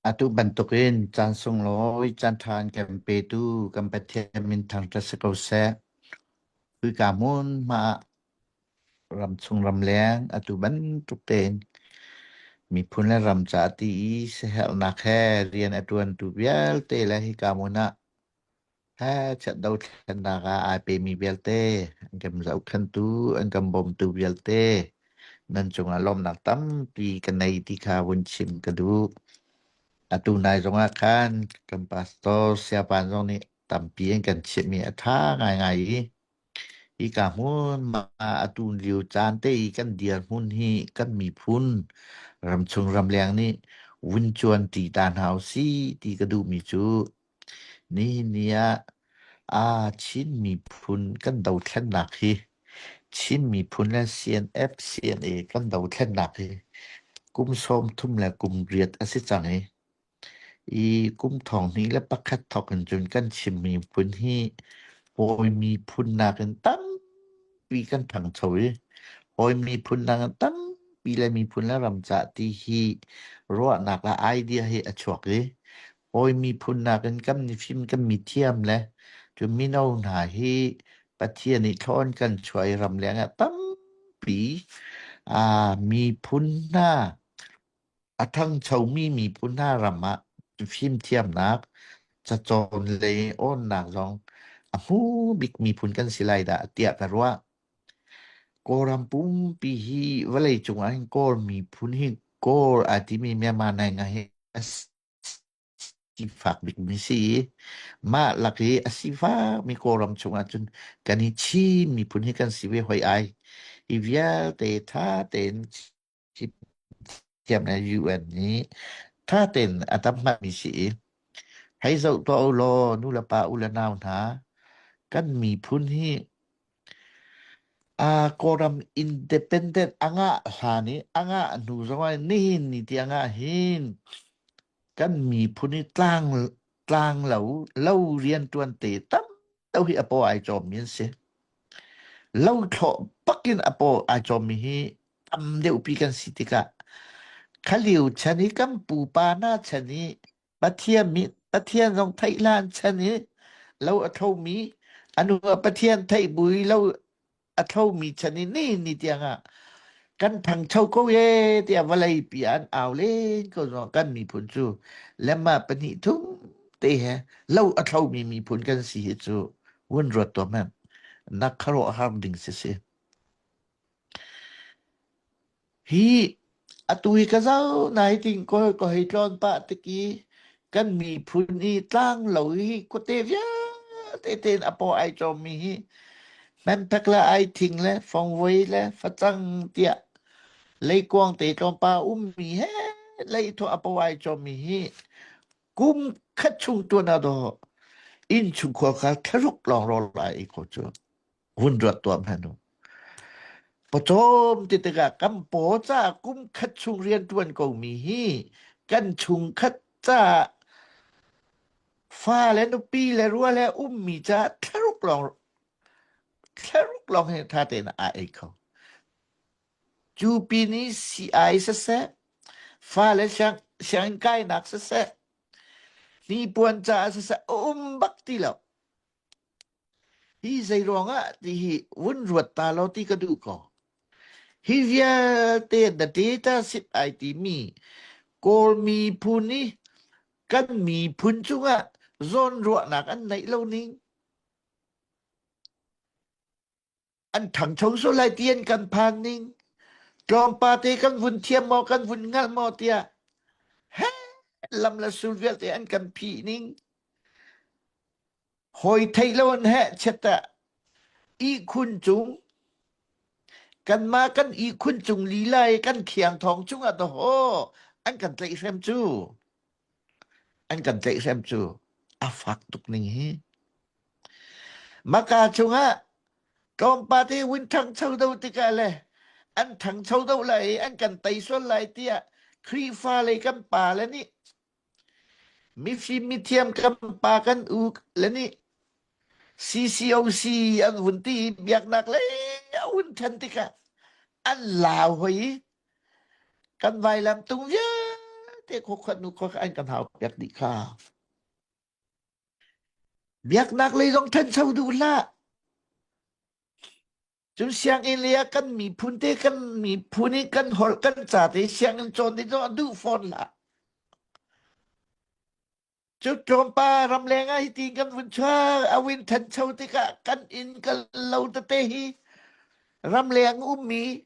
Atu bantukin caan sunglawi caanṭha an kan petu kan Pathian min thangṭhat si ko seh. Hika hmunhma ah ramchung ramleng atu bantuk tein miphun le ram ca ti i siaherhnak he rian a ṭuantu vialte le hika hmun ah he chiat dothlennak ah ai pemi vialte an kan zohkhenhtu an kan bawmtu vialte nan cungah lawmhnak tampi ka nei ti kha vun chim ka duh. Atu nai zongah khan kan pastor Siapan zong nih tampi an kan chimhmi a ṭha ngaingai i hika hmun ma atu lio caan te i kan dirhmun hi kan miphun ramchung ramleng nih vun cuan ṭi ta hna usih ti ka duhmi cu Nihin ni ah aa Chin miphun kan dothlennak hi Chin miphun le CNF, CNA kan dothlennak hi kum 30 le kum riat a si cang i i kum 2001 thawk in cun kan Chin miphun hi hawi miphun nakin tampi kan ṭhangcho i hawi miphun nakin tampi le miphun le ram cah ti hi ruahnak le idea hi a chuak i Hawi miphun nakin kan mifim kan mithiam le cu mino hna hi Pathian nih thlawn kan chuah i ramleng ah tampi aa miphun hna a ṭhangchomi miphun hna ram ah fimthiamnak, cacawn le awnnak zong a hmu bik miphun kan si lai dah tiah ka ruah. Kawlram pumpi hi vawleicung ah hin Kawl miphun hi Kawl aa timi Myanmar nainga hi a sifak bikmi si i mah lak i a sifakmi Kawlram chungah cun kan i Chin miphun hi kan si ve hoi ai. Hi vialte tha tein thiam le UN nih tha tein a tam hmanmi si i hei zoh tuah u law nu le pa u le nau hna kan miphun hi a Kawlram independent a ngah hlan i a ngah hnu zongah nihin ni tiang ah hin kan miphun hi tlang tlang lo lo rianṭuan te tam deuh hi a paw ai cawmmi an si. Lo thlawh bakin a paw ai cawmmi hi tam deuhpi kan si tikah khalio chan i kan pupa hna chan i Pathian mi Pathian zong theih hlan chan i lo a thomi anu ah Pathian theih bu i lo a thomi chan i ni ni tiang ah kan thangcho ko ye tiah vawlei pi an au len ko zong kan miphun cu lemma pahnih thum te he lo a thlomi miphun kan si hi cu vun ruat tuah hmanh na khuaruah har ding si si Hi atu hi ka zoh nai ting ko ka hei tlawn pah tik i kan miphun i tlanglo hi khuate vialte tein a paw ai cawmmi hi hmenphek le aithing le fongvoi le facang tiah leikuang te tlawmpal ummi he leithuah a paw ai cawmmi hi kum khat chung tuan ah dawh innchungkhar kha thlaruk lawng rawl ai ei kho cu. Vun ruat tuah hmanh u. Pawcawm ti tikah kan paw caah kum khat chung rianṭuan komi hi kan chungkhat caah fa le nupi le rual he ummi caah thlaruk lawng thlaruk lawng hi ṭha tein aa ei kho. Cu pin i sii-ai siseh, fale siang, sianginn kainak siseh, hnipuan caah siseh a um bak ti lo. Hi zei ruangah ti hi vun ruat ta law ti ka duh ko. Hi vialte the data sit ai timi Kawl miphun i kan miphun cungah zawnruahnak an neih lo ning an ṭhangcho sual lai ti an kan phan ning tlawmpate kan vun thiam maw kan vun hngalh maw tiah he lam le sul vialte an kan phih ning hawi theih lo an heh chiat ah ihkhun cung kanmah kan ihkhun cung lila i kan khiang thawng cungah dawhaw an kan tlaihhrem cu an kan tlaihhrem cu a fak tuk ning hi Maka chungah tlawmpal te vun ṭhangcho deuh tikah le an ṭhangcho deuh lai i an kan tei sual lai tiah Khrihfa lei kan pa le nih mifim mithiam kan pa kan u le nih CCOC an vun ti i biaknak lei a hun ṭhan tikah an lau hoi i kan vailam tung vialte. Vialte khuakhat nu khuakhat an kan hau piak dih kha. Biaknak lei zong ṭhancho duh hlah. Cun sianginn lei ah kan miphun te kan miphun i kan holh kan ca te sianginn cawn ding zong a duh fawn hlah. Cu tlawmpa ramleng ah hiti kan vun chuak a win thancho tikah kan inn kan lo tete hi ramleng ummi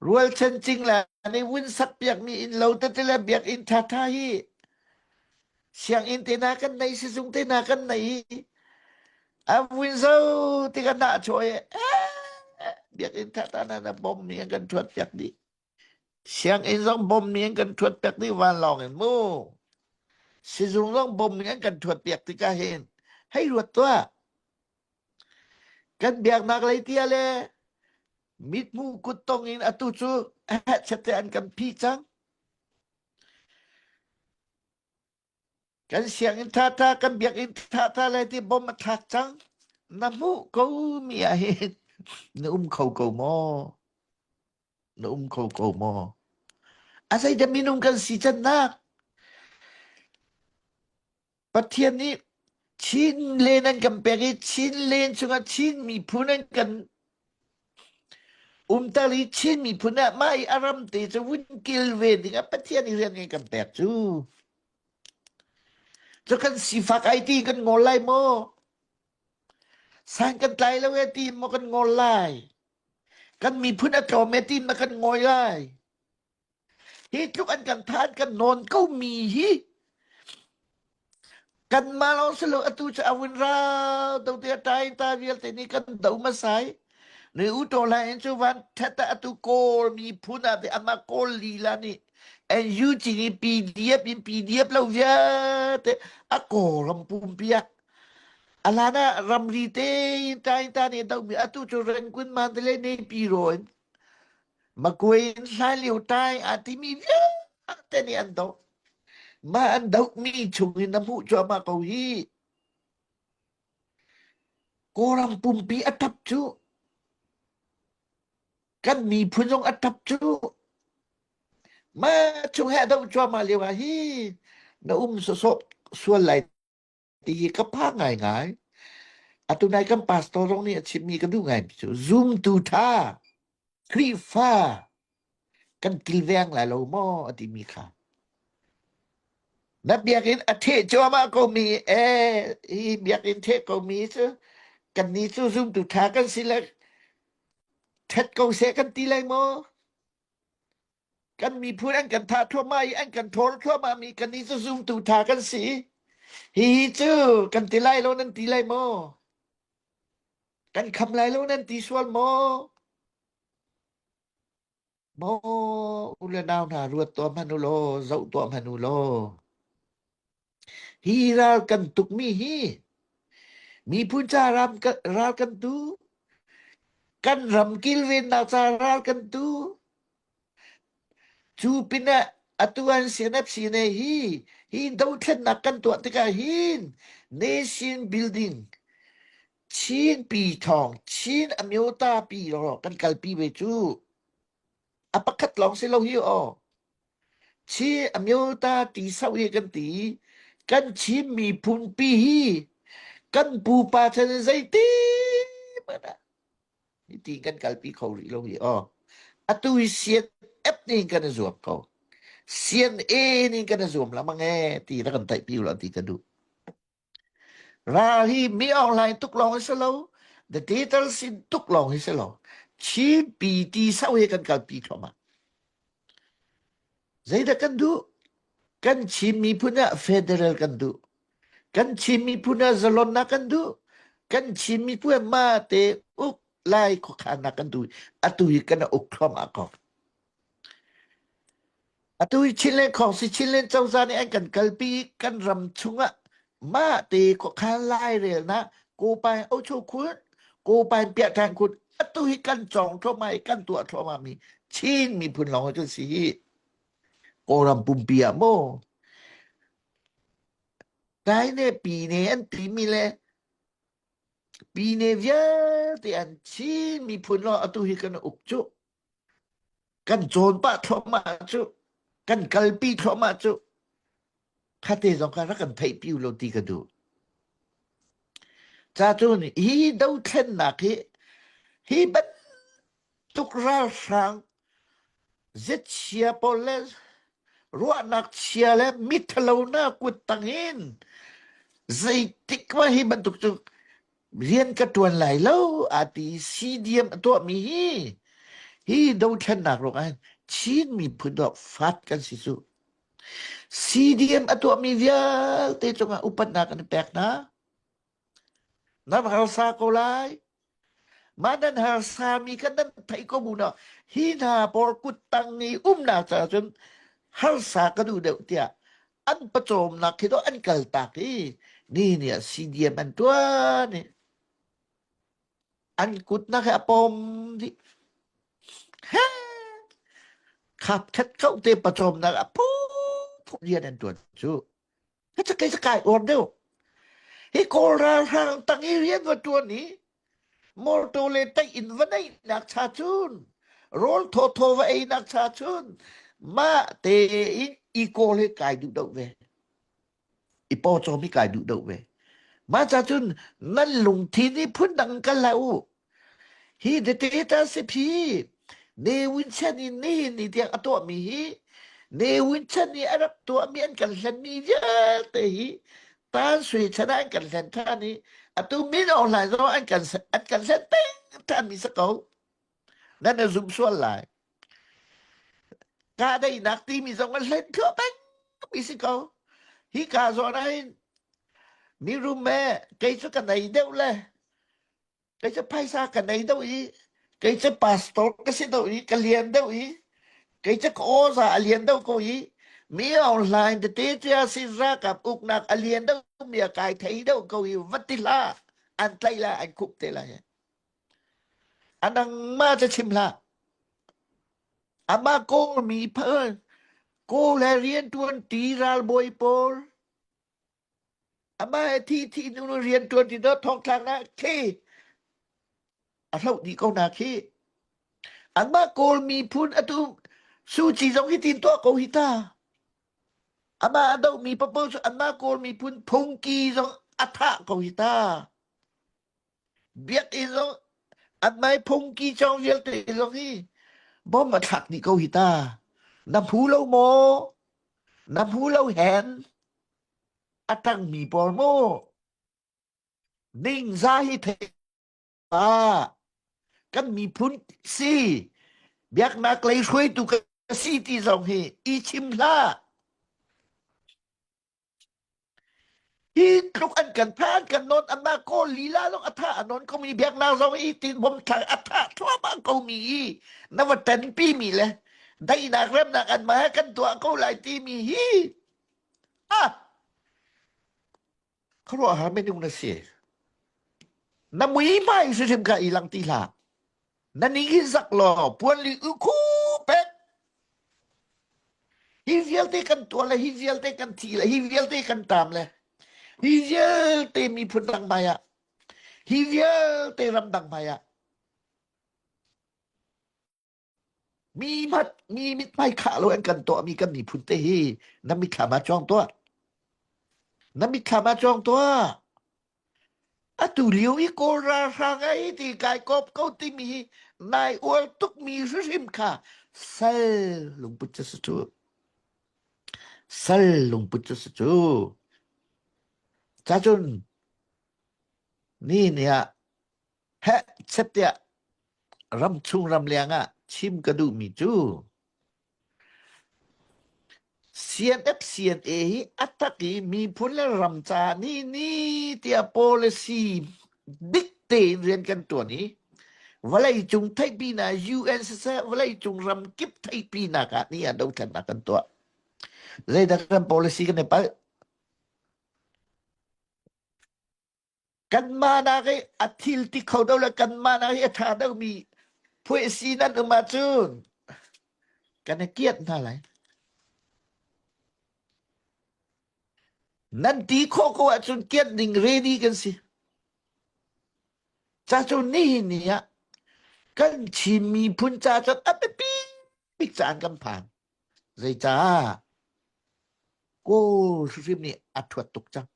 rualchan cingla nih vun sak piakmi inn lo tete le biakinn thatha hi sianginn te na kan nei sizung te na kan nei i a vun zo tikah nah chawi biakinn thatha na na bom mi an kan thuat piak dih Sianginn zong bom nih an kan ṭhuat piak dih vanlawng in mu. Sizung zong bom nih an kan ṭhuat piak tikah hin hei ruat tuah. Kan biaknak lei tia le mithmuh kuttong in atu cu hehchet an kan phih cang. Kan sianginn ṭhaṭha, kan biakinn ṭhaṭha le ti bom a thlak cang. Na hmuh ko mi ah hin na um kho ko maw? Na um kho ko maw? A zeidah minung kan si cannak? Pathian nih Chin len an kan pek i Chin len chungah Chin miphun an kan umter i Chin miphun ah mah i a ram te cu vun kilven dingah Pathian i rian kan pek cu. Cu kan sifak ai ti kan ngol lai maw? San kan tlai lo e ti maw kan ngol lai? Kan miphun a tlawm e ti ma kan ngawi lai? Hi tluk an kan than kan nawn ko mi hi kan mah lawng si lo atu cu a vun ra do te tai ta vialte nih kan do masai ne u to lai in cu van thet atu kawl miphun ah te ama kawl lila nih NUG nih PDF in PDF lo vialte a Kawlram pumpi ah alana ramri te in ta in ta nih do mi atu cu Rangoon Mandalay Naypyidaw in Makwe in hlan lio tai a timi vialte nih an doh. Mah an dohmi chung in na hmuh cuahmah ko hi. Kawlram pumpi a tap cu. Kan miphun zong a tap cu. Mah chung he a doh cuahmah lio ah hi na um sawsawh sual lai ti hi ka phang ngaingai. Atu nai kan pastor zong nih a chimmi ka duh ngaimi cu zumtu ṭha Khrihfa kan kilveng lai lo maw a timi kha. Na biakinn a theh cuahmah komi eh hi biakinn theh komi cu kannih cu zumtu ṭha kan si le ṭhet ko seh kan ti lai maw? Kan miphun an kan thah thluahmah i an kan thawl thluahmah mi kannih cu zumtu ṭha kan si. Hihi cu kan ti lai lo nan ti lai maw? Kan kham lai lo nan ti sual maw? Maw u le nau hna ruat tuah hmanh u law, zoh tuah hmanh u law. Hi ral kan tukmi hi miphun ca ram ral kan tu, kan ram kilvennak ca ral kan tu. Cu pinah atu an CNFC ne hi hi dothlennak kan tuah tikah hin nation building Chin pi thawng Chin amyota pi ro kan kalpi ve cu. A pakhat lawng si lo hi aw. Chin amyota ti sau hi kan ti. Kan Chin miphun pi hi kan pupa chan zeiti hmanh ah ti kan kalpi kho rih lo hi aw. Atu hi CNF nih kan i zuam ko. CNA nih kan i zuam lamang e ti na kan taih pi lo ti ka duh. Ral hi mi online tuk lawng hi si lo. The digital sin tuk lawng hi si lo. Chin pi ti sau hi kan kalpi thluahmah. Zeidah kan duh? Kan Chin miphun ah federal kan duh. Kan Chin miphun ah zalonnak kan duh. Kan Chin miphun ah mate uk lai khuakhannak kan duh. Atu hi kan uk thluahmah ko. Atu hi Chinland Khawngsi Chinland cozah nih an kan kalpi i kan ram chungah mah te khuakhan lairelnak Kawpai Ocho khun Kawpai Piahṭhan khun atu hi kan cawng thluahmah i kan tuah thluahmah mi Chin miphun lawng hi kan si hi. Kawlram pumpi ah maw Taine pine an timi le pine vialte an Chin miphun lawng atu hi kan uk cu. Kan cawn pah thluahmah cu. Kan kalpi thluahmah cu khate zong kha rak kan theihpi u law ti ka duh. Ca cun hi dothlennak hi hi bantuk ralhrang ziachia pawl le ruahnak chia le mithalo na kut tang in zeitik ma hi bantuk cu rian ka tuan lai lo a ti CDM a tuahmi hi hi dothlennak ruang ah Chin miphun dawh fat kan si cu. CDM a tuahmi vialte cungah upatnak an pek hna. Nan harsa ko lai. Mah nan harsami kha nan theih ko bu na hi hna pawl kut tang i umnak caah cun harsa ka duh deuh tiah an pawcawmnak khi dawh an kaltak i ni ni ah CDM an tuan i an kutnak he a pom dih. He khap khat kho te pawcawmnak a phu phu rian an tuan cu. Kei cu kai uar deuh. Hi Kawl ralhrang tang i rian va ṭuan i motor le taih in va neihnak cha cun rawl thawthaw va einak cha cun mah tein i kawl hi kai duh deuh ve. I pawcawm hi kai duh deuh ve. Mah ca cun nan lungthin hi phundang kal hlah u. Hi dictator si phi Ne Win Chan in nihin ni tiang a tuahmi hi Ne Win Chan i a rak tuahmi an kan hlenmi vialte hi Tan Sui chan ah an kan hlen ṭhan i atu Min Aung Hlaing zong an kan an kan hlen peng ṭhanmi si ko. Nan i zum sual lai. Kahdaihnak timi zong an hlen thluah peng mi si ko. Hi ka zawn ah hin mirum e kei cu ka nei deuh le Kei cu phaisa ka nei deuh i kei cu pastor ka si deuh i ka lian deuh i kei cu ka awza a lian deuh ko i mi Aung Hlaing tete cia sin ralkap uknak a lian deuh mi a kai thei deuh ko i va ti hlah an tlaih lai an khup te lai. A nangmah cu chim hlah. Amah Kawl mi phal Kawl he rianṭuan ṭi ralbawi pawl Amah he thi thi nu rian ṭuan ti dawt thongthlak na khi a hloh dih ko na khi. Anmah Kawl miphun atu Suu Kyi zong hi tin tuah ko hi ta. Amah a dohmi papoh cu anmah Kawl miphun phungki zong a thah ko hi ta. Biakinn zong anmai phungki cawng vialte zong hi bom a thlak dih ko hi ta. Na hmu lo maw? Na hmu lo hen? A tangmi pawl mu ningza hi thei pa kan miphun si biaknak lei hruaitu ka si ti zong hi i chim hlah hi tluk an kan tha an kan non anmah kawl lila zong a tha a non komi biaknak zong i tin bom thla a tha thluahmah komi i na va tanpi mi le daihnak remnak an mah kan tuah ko lai timi hi Ah! Khuaruahhar minung na si. Na muihmai hrimhrim kha i lang ti hlah. Na ning hi zak law puan li u khu pek. Hi vialte kan tuah le hi vialte kan thi le hi vialte kan tam le hi vialte miphun dang hmai ah hi vialte ram dang hmai ah Mi mat mi mithmai khah lo an kan tuahmi kan miphun te hi na mitthlam ah cuang tuah. Na mitthlam ah cuang tuah. Atu lio i Kawl ralhrang ai ti kai kop ko timi hi nai uar tukmi hrimhrim kha sal lungput cu si cu. Sal lungput cu si cu. Cacun ni ni ah heh chet tiah ramchung ramleng ah chim ka duhmi cu CNF CNA hi a tak i miphun le ram caah ni ni tiah policy dik tein rian kan tuan i vawleicung theihpinak UN siseh vawleicung ram kip theihpinak ah ni ah dothlennak kan tuah. Zeidah kan policy kan i palh? Kanmah nak i a thil ti kho deuh le kanmah nak i a ṭha deuhmi phuaisi nan um ahcun kan i kiat hna lai. Nan ti khawh ko ahcun kiat ding ready kan si. Ca cu nihin ni ah kan Chin miphun ca cun a biapi bik caan kan phan. Zeicah? Kawl hrimhrim nih a ṭhuat tuk cang.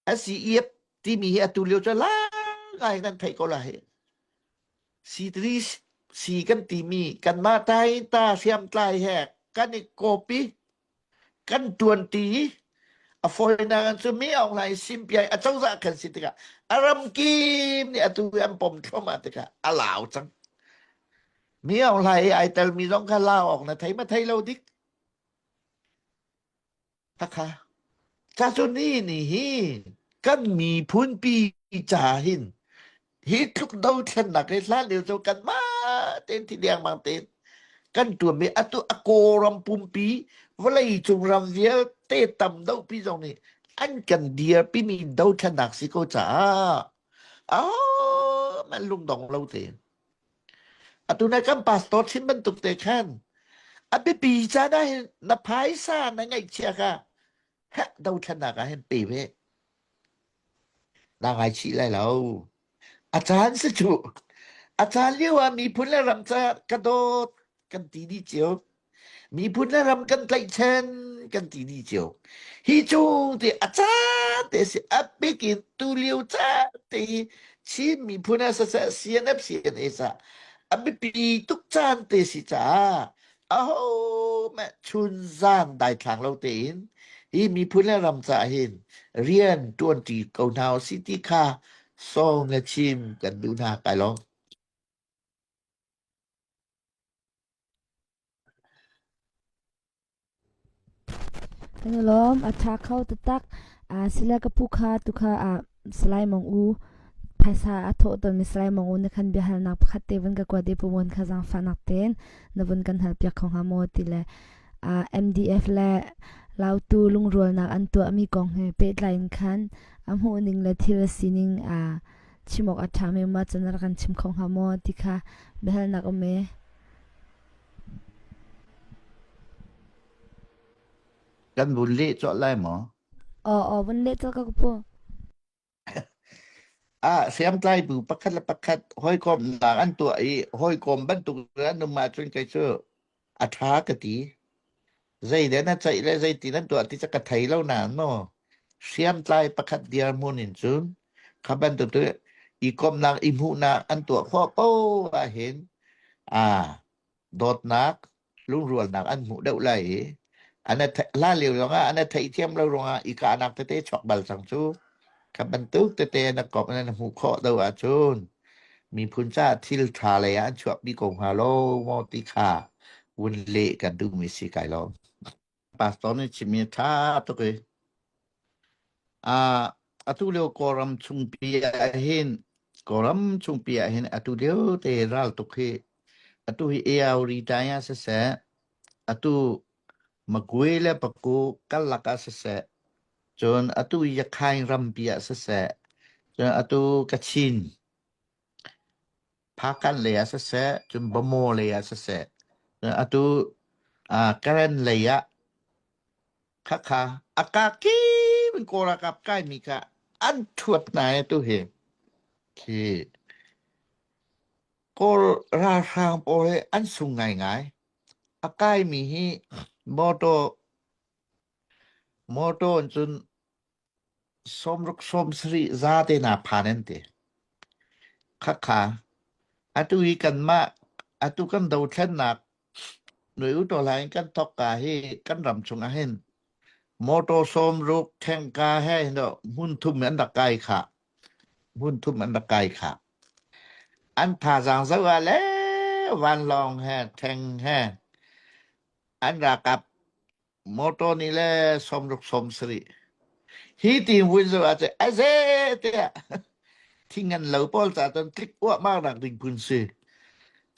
SCEF timi hi atu lio cu ngai nan theih ko lai. C3 C kan timi kanmah tai ta hriamtlai he kan i copy kan tuanti a fawinak an cu mi Aung Hlaing simpiai a cozah kan si tikah a ramkim nih atu an pom thluahmah tikah a lau cang. Mi Aung Hlaing i ai telmi zong kha lau awk na thei ma thei lo dik. Khakha. Ca cu ni ni hi kan miphun pi ca hin hi tluk dothlennak hi hlan lio cu kanmah tein thi dengmang tein kan tuanmi atu a Kawlram pumpi vawlei cung ram vialte tam dohpi zong nih an kan dirpimi dothlennak si ko caah oh man lungdong lo tein Atu na kan pastor chim bantuk te khan a biapi caan ah hin na phaisa na ngaihchia kha heh dothlennak ah hin pe ve. Na ngaichih lai lo. A caan si cu. A caan lio ah miphun le ram ca ka dawt kan ti dih cio. Miphun le ram kan tlaihchan kan ti dih cio. Hi chung ti a caan te si a bik in tulio caan te hi Chin miphun ah siseh CNF CNA sa a biapi tuk caan te si caah aho meh chun zan daithlang lo tein hi miphun le ram caah hin rian ṭuanṭi ko hna usih ti kha sawm le chim kan duh hna kai lawm. Kan i lawm. A ṭha kho taktak. Sile ka pu kha tukha ah Salai Mong U phaisa a thawh tawnmi Salai Mong U na khan biahalnak pakhat te vun ka kuat i pumun kha zaangfahnak tein na vun kan halpiak kho hnga maw ti le MDF le Lautu lungrualnak an tuahmi kong he pehtlai in khan a hmuhning le thil a sining chim awk a ṭhami um ahcun na rak kan chim kho hnga maw ti kha biahalnak um ee. Kan vun leh cawlh lai maw? Aw, aw, vun leh cawlh ka ka pu. Ah, hriamtlai bu pakhat le pakhat hawikomhnak an tuah i hawikom bantuk an um ahcun kei cu a ṭha ka ti. Zei na ceih le zeiti nan tuah ti cu ka thei lo nain maw hriamtlai pakhat dirhmun in cun kha bantuk tu i komhnak i hmuhnak an tuah khawh paoh ahhin ah dawtnak lungrualnak an hmuh deuh lai i an hlan lio zongah an theihthiam lo ruangah i kahnak tete chuak bal cang cu kha bantuk tete na kop na hmuh khawh do ahcun miphun caah thil ṭha lei ah an chuahpi ko hnga lo maw ti kha vun leh kan duhmi si kai lawm. Pastor nih chimmi ṭha tuk i atu lio Kawlram chungpi ah hin Kawlram chungpi ah hin atu lio te ral tuk hi atu hi Aori tai ah siseh atu Magwe le Paku karlak ah siseh cun atu Yakhain rampi ah siseh cun atu Kachin Phakan lei ah siseh cun Bamaw lei ah siseh cun atu Karen lei ah khakha a kakip in Kawl ralkap kaimi kha an ṭhuat hna i atu hi khi Kawl ralhrang pawl hi an sung ngaingai. A kaimi hi motor motor in cun 60 70 za te hna phan an ti. Khakha atu hi kanmah atu kan dothlennak Nui u tawlai in kan thawk ka hi kan ram chung ah hin motor 60 thengka he hin hmun thum an rak kai kha hmun thum an rak kai kha an thazaang zoh ah le vanlawng he theng he an ralkap motor nih le 60 70 hi ti vui zoh ah cun aze tiah thingan lo pawl ca cun tlik uahmah nak ding phun si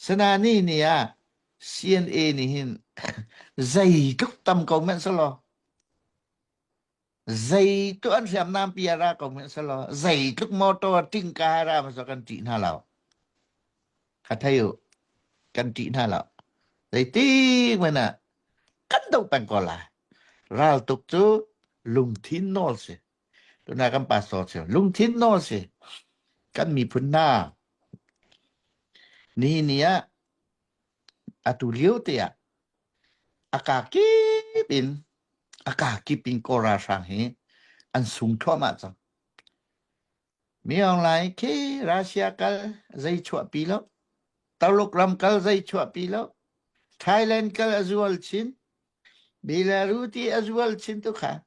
sanani ni ah CNA nih hin zeitluk tam ko hmanh selaw zeitluk an hriamnam pi a ra ko hmanh selaw zeitluk motor tingka a ra hmasa kan ṭih hna lo kha thei u kan ṭih hna lo zeitik hmanh ah kan doh peng ko lai raltuk cu lungthin nawl si tuna kan pastor chim lungthin nawl si kan miphun hna nihin ni ah. Atu lio te ah a ka kip in a ka kip in Kawl ralhrang hi an sung thluahmah cang. Mi online khi Russia kal zei chuahpi lo, Taluk ram kal zei chuahpi lo, Thailand kal a zual chin, Belarus ti a zual chin tu kha.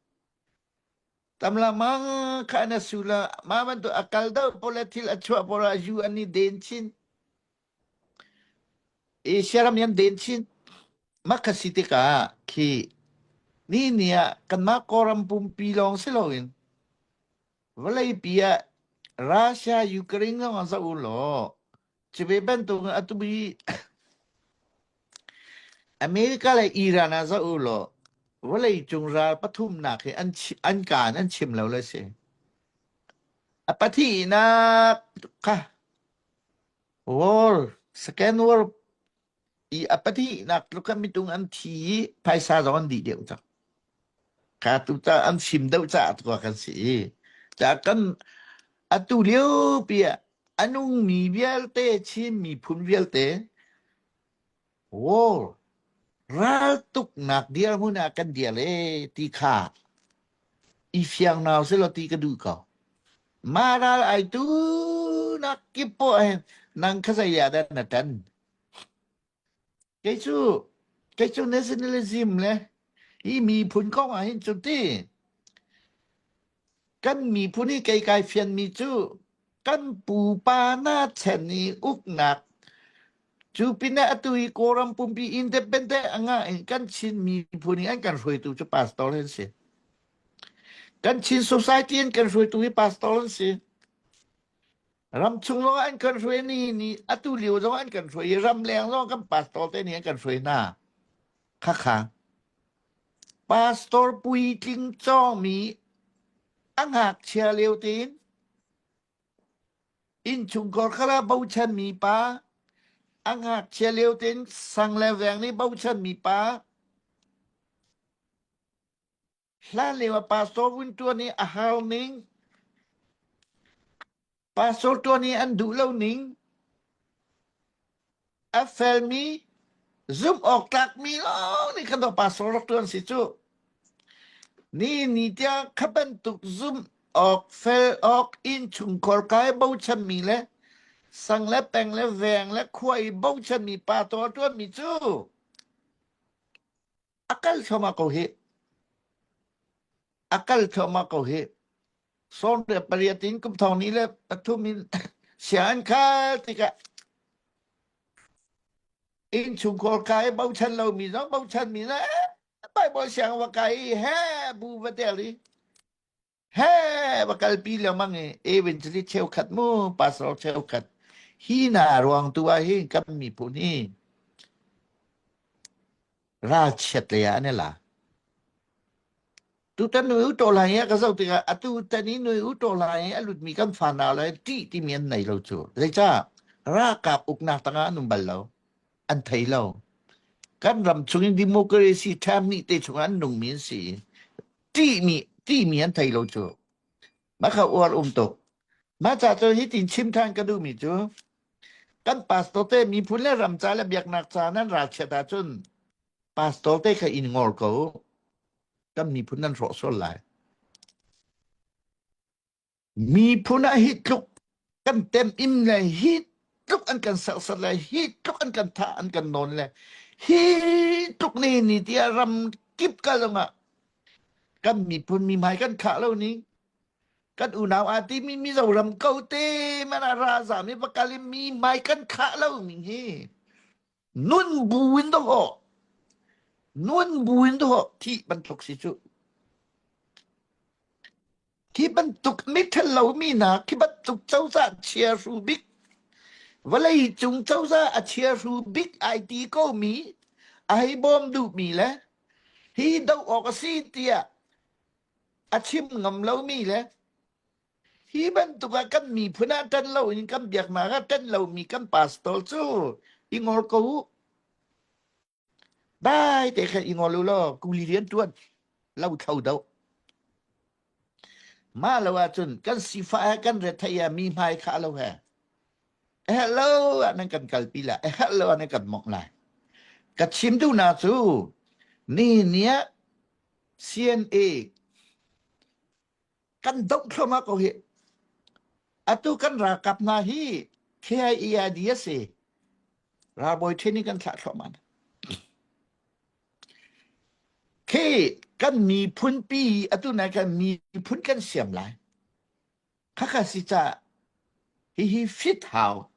Tam lengmang kha na su la, mah bantuk a kal deuh pawl le thil a chuah pawl ah zu an i den chin. Asia ram i an den chin. Mah kha si tikah khi ni ni ah kanmah Kawlram pumpi lawng si loin vawleipi ah Russia, Ukraine zong ah zoh u law cu ve bantuk in atu i America le Iran ah zoh u law vawleicung ral pathumnak hi an an kaan an chim lo le si. A pathihnak kha War, second war i a pahnihnak tluk ah mitung an thi i phaisa zong an dih deuh cang. Kha tu ca an fim deuh caah tu kan si i ca kan atu lio pi ah a nungmi vialte Chin miphun vialte war raltuknak dirhmun ah kan dir e ti kha i fiang nau selaw ti ka duh ko. Mah ral ai tu nak kip poah hin nang kha zei ah dah na ṭan? Kei cu kei cu nationalism le hi miphun kong ah hin cu ti kan miphun hi kei kai fianmi cu kan pupa na chan i uknak cu pinah atu hi Kawlram pumpi independent a ngah in kan Chin miphun hi an kan hruaitu cu pastor an si. Kan Chin society in kan hruaitu hi pastor an si. Ramchung zong an kan hruai ni ni atu lio zong an kan hruai i ramleng zong kan pastor te nih an kan hruai hna. Khakha. Pastor puitling cawngmi a ngakchia lio tein innchungkhar kha bochanmi pa a ngakchia lio tein sang le veng nih bochanmi pa hlan lio ah pastor vun ṭuan i a har ning pastor ṭuan i an duh lo ning A felmi, zumh awk tlakmi lawng nih khan pastor rak ṭuan si cu. Ni ni tiang kha bantuk zumh awk fel awk innchungkhar kai bochanmi le sang le peng le veng le khua i bochanmi pa taw ṭuanmi cu a kal thluahmah ko hih. A kal thluahmah ko hih. 18 in kum thong ni le pathum in sia an khal tikah innchungkhar kai bochan lomi zong bochanmi le Bible siang va kai i he bu va tel i he va kalpi lengmang i evangelist cheukhat mu pastor cheukhat hi na ruang tu ah hin kan miphun hi ralchiat lei ah an i la. Tutan nui u ṭaw lai i ka zoh tikah atu tan i nui u ṭaw lai i a lutmi kan fa nau le ṭih timi an nei lo cu. Zeicah? Ralkap uknak tangah an um bal lo. An thei lo. Kan ram chung in democracy term nih te chungah an nungmi an si. Ṭihmi, ṭihmi an thei lo cu. Mah kha uar um tuk. Mah ca cu hitin chim ṭhan ka duhmi cu kan pastor te miphun le ram ca le biaknak ca nan ralchiat ahcun pastor te kha in ngor ko kan miphun nan hrawh sual lai. Miphun ah hi tluk kan tem im le hi tluk an kan serhsat le hi tluk an kan thah an kan nawn le hi tluk ni ni tiah ram kip ka zongah kan miphun mi hmai kan khah lo ni kan unau aa timi Mizoram ko te mana ralzam i va kal i mi hmai kan khah lo mi hi nun bu in dawh nun bu in dawh thih bantuk si cu khi bantuk mithel lomi hna khi bantuk cozah chiahru bik vawlei cung cozah a chiahru bik ai ti ko mi a hei bawm duhmi le hi doh awk a si tiah a chim ngam lomi le Hi bantuk ah kan miphun ah ṭan loin kan biaknak ah ṭan lomi kan pastor cu i ngol ko u. Dai te khan i ngol u law kuli rian ṭuan lo thlo doh. Mah lo ahcun kan sifah he kan retheih ah mi hmai khah lo he. Hello ah nan kan kalpi lai. Hello ah nan kan mongh lai. Ka chim duhnak cu nihin ni ah CNA kan doh thluahmah ko hi. Atu kan ralkap hna hi KIEID a si. Ralbawi training kan thlah thluahmah. Khi kan miphun pi atu nai kan miphun kan siam lai. Khakha si ca hihi fit hau.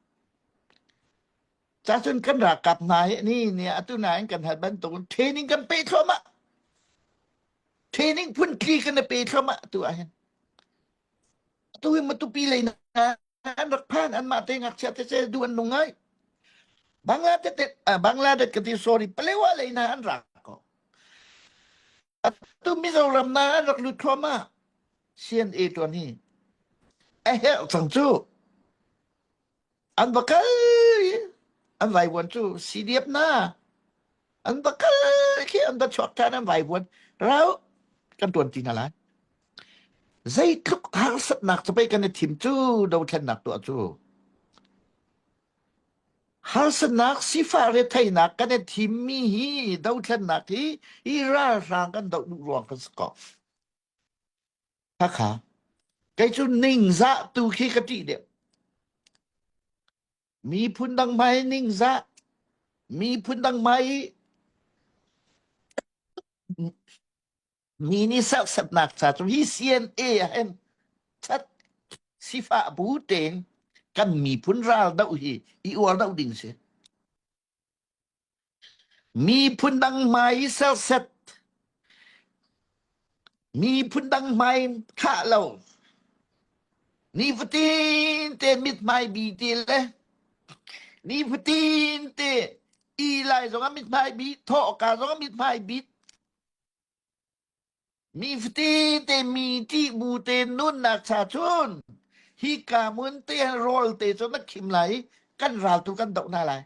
Cacun kan ralkap hna hi ni ni atu nain kan hal bantuk training kan pe thluahmah. Training phun tli kan pe thluahmah tu ah hin. Atu hi Matupi lei na an rak phan anmah te ngakchia te se du an nung ngai. Bangladesh Bangladesh ka ti sorry Palewa lei na an rak ko. Atu Mizoram na an rak lut thluahmah. CNA tuan hi a herh cang cu. An va kal i an vaivuan cu CDF na an va kal khi an va chuak ṭhan an vaivuan rau kan ṭuan ti hna lai. Zeitluk harsatnak cu pei kan i thim cu dothlennak tuah cu. Harsatnak sifah retheihnak kan i thimmi hi dothlennak hi hi ralhrang kan doh duh ruang kan si ko. Khakha kei cu ningzah tu khi ka ṭih deuh. Miphun dang hmai ningzah, miphun dang hmai mi nih serhsatnak ca cu hi CNA ah hin chat sifah bu tein kan miphun ral doh hi i uar doh ding si. Miphun dang hmai i serset, miphun dang hmai khah lo, nifatin te mithmai bi ti le nifatin te i lai zong ah mithmai bi, thawhka zong ah mithmai bi, Mi fatete mi ṭih bu te nunnak cha cun hika hmun te rawl te cu na khim lai i kan ral tu kan doh hna lai.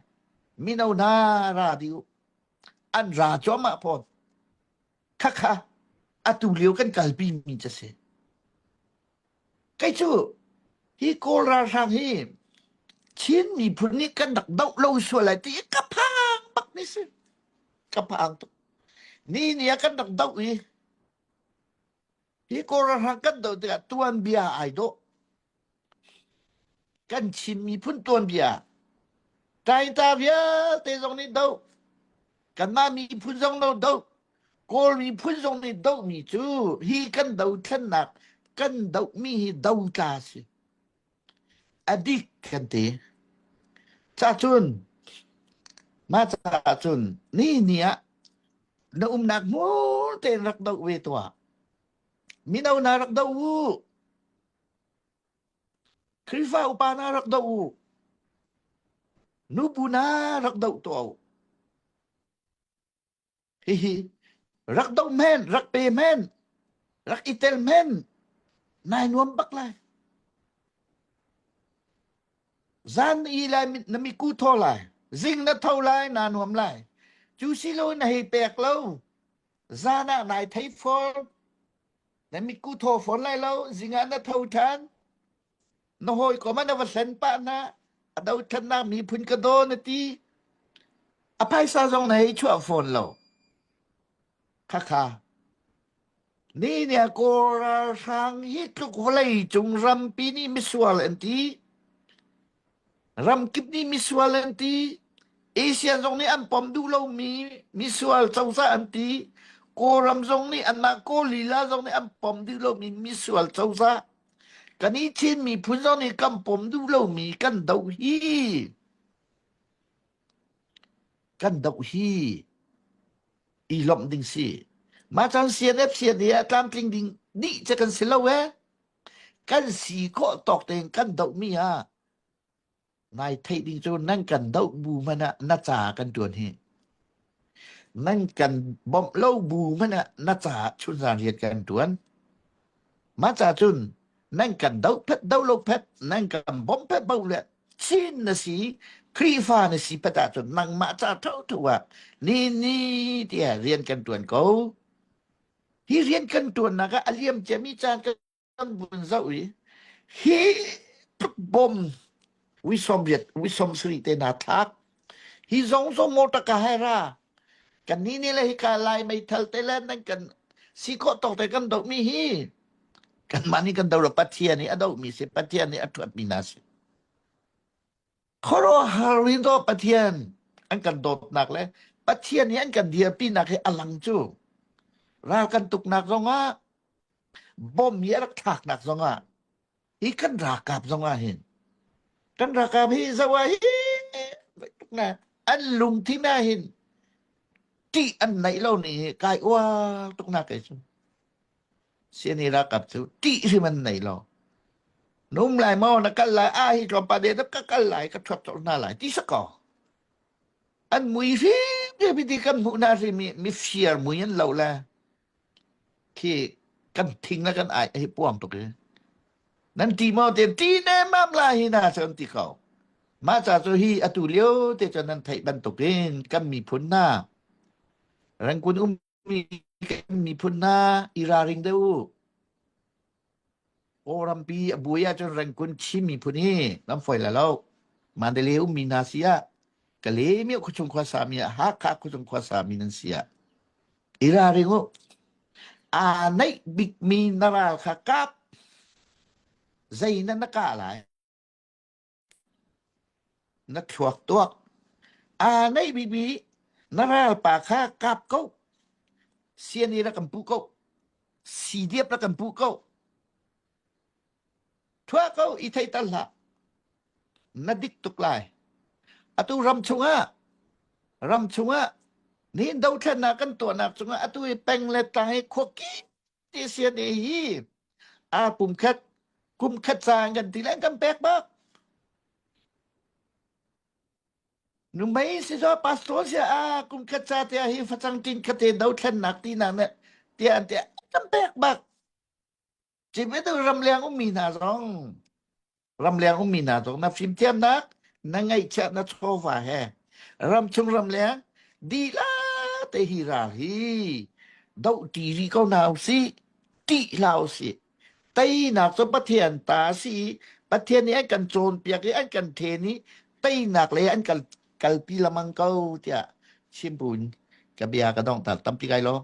Mino hna ra dih u. An ra cuahmah fawn. Khakha atu lio kan kalpi mi cu si. Kei cu hi Kawl ralhrang hi Chin miphun nih kan rak doh lo sual lai ti ka phang bak ni si. Ka phang tuk. Ni ni ah kan rak doh i hi Kawl ralhrang kan doh tikah tuanbia ai dawh. Kan Chin miphun tuanbia Taita vialte zong nih doh. Kanmah miphun zong no doh. Kawl miphun zong nih dohmi cu hi kan dothlennak kan dohmi hi dotla a si. A dik kan ti. Cacun mah caah cun ni ni ah na umnak hmur tein rak doh ve tuah. Mino hna rak doh u. Khrihfa upa hna rak doh u. Nubu hna rak doh tuah u. Hihi rak doh men, rak pe men, rak i tel men, nai nuam bak lai. Zan i lai na miku tho lai, zing na tho lai, na nuam lai. Cu si lo na hei pek lo, zan ah nai thei fawn, na miku tho fawn lai lo, zing ah na tho ṭhan, na hawikom ah na va hlen pah hna, a dothlennak miphun ka daw na ti. A phaisa zong na hei chuah fawn lo. Khakha. Ni nih a Kawl ralhrang hi tluk vawlei cung rampi nih misual an ti. Ramkip nih misual an ti. Asia zong nih an pom duh lomi misual cozah an ti. Kawlram zong nih anmah Kawl lila zong nih an pom duh lomi misual cozah. Kan i Chin miphun zong nih kan pom duh lomi kan doh hi. Kan doh hi i lawmh ding si. Mah caan CNF CNA ah tlamtling ding dih cu kan si lo ee. Kan si khawh tawk tein kan dohmi ah nai theih ding cu nan kan doh bu hmanh ah na ca kan ṭuan hi. Nan kan bawmh lo bu hmanh ah na ca chunzan rian kan ṭuan. Mah ca cun nan kan doh phet doh lo phet nan kan bawmh phet bo le Chin na si Khrihfa na si phet ahcun nangmah ca thotho ah ni ni tiah rian kan ṭuan ko. Hi rian kan ṭuannak ah a liam ciami caan kan vun zoh i hi tluk bom wi sawm riat wi sawm sarih te hna thlak hi zong zong motor ka hai ra. Kan nih nih le hika Lai meithal te le nan kan si khawh tawk te kan dohmi hi kanmah nih kan do lo Pathian nih a dohmi si Pathian nih a ṭhuatmi hna si. Khuaruahhar in dawh Pathian an kan dawtnak le Pathian nih an kan dirpinak hi a lang cu. Ral kan tuknak zongah bom hi a rak thlaknak zongah hi kan ralkap zongah hin kan ralkap hi zoh ah hi na an lungthin ah hin ṭih an neih lo ni hi kai uar tuk na kei cu. CNA ralkap cu ṭih hrim an nei lo. Num lai maw na kal lai a hi tlawmpal de na ka kal lai ka ṭhuat colh hna lai ti sakaw. An mui hrim ti kan hmuh hna hrim mi mifir mui an lo le khi kan thing le kan ai hi puang tuk hi. Nan ti maw te ti ne mam la hi na cun ti ko. Mah ca cu hi atu lio te cun nan theih bantukin kan miphun hna Rangoon um mi kan miphun hna i ralring deuh u. Kawlrampi a buai ahcun Rangoon Chin miphun hi nan foi lai lo. Mandalay ummi hna si ah, Kalaymyo khuachung khuasa mi ah, Hakha khuachung khuasa mi nan si ah, i ralring u. Aa naih bikmi na ral kha kap. Zei na na kah lai? Na thluak tuak. Aa neih bikmi na ralpa kha kap ko. CNA rak kan puh ko. CDF rak kan puh ko. Thuah ko i thei tal hlah. Na dik tuk lai. Atu ram chungah ram chungah nihin dothlennak kan tuahnak cungah atu i peng le tlang i khuakip ti CNA hi a pum khat kum khat caan kan ti le kan pek bak numei si zo pastor sia a kum khat ca te hi facang tin khate dothlennak ti na ne tiah an tiah kan pek bak Cimit ramleng ummi hna zong ramleng ummi hna zong na fimthiamnak na ngaihchiat na chawva he ramchung ramleng dihlak te hi ral hi doh ṭi rih ko hna usih ṭih hlah usih teinak cu Pathian ta a si i Pathian nih an kan cawnpiak i an kan then i teinak lei an kan kalpi lamang ko tiah chim buin ka bia ka donghter tampi kai lo.